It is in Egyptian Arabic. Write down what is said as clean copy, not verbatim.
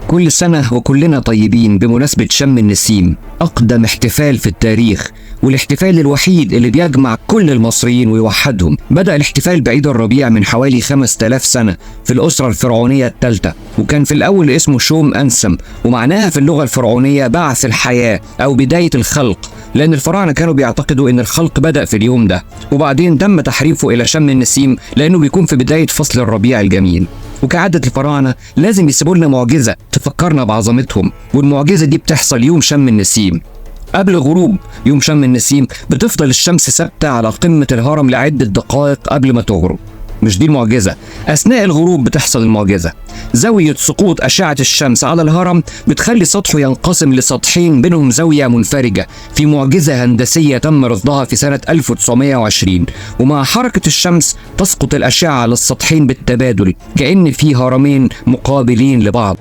كل سنة وكلنا طيبين بمناسبة شم النسيم، أقدم احتفال في التاريخ والاحتفال الوحيد اللي بيجمع كل المصريين ويوحدهم. بدأ الاحتفال بعيد الربيع من حوالي 5000 سنة في الأسرة الفرعونية الثالثة، وكان في الأول اسمه شوم أنسم، ومعناها في اللغة الفرعونية بعث الحياة أو بداية الخلق، لأن الفراعنة كانوا بيعتقدوا إن الخلق بدأ في اليوم ده. وبعدين تم تحريفه إلى شم النسيم لأنه بيكون في بداية فصل الربيع الجميل. وكعادة الفراعنة لازم يسيبوا لنا معجزة تفكرنا بعظمتهم، والمعجزة دي بتحصل يوم شم النسيم. قبل غروب يوم شم النسيم بتفضل الشمس ثابتة على قمة الهرم لعدة دقائق قبل ما تغرب. مش دي المعجزة، أثناء الغروب بتحصل المعجزة. زاوية سقوط أشعة الشمس على الهرم بتخلي سطحه ينقسم لسطحين بينهم زاوية منفرجة، في معجزة هندسية تم رصدها في سنة 1920. ومع حركة الشمس تسقط الأشعة على السطحين بالتبادل، كأن في هرمين مقابلين لبعض.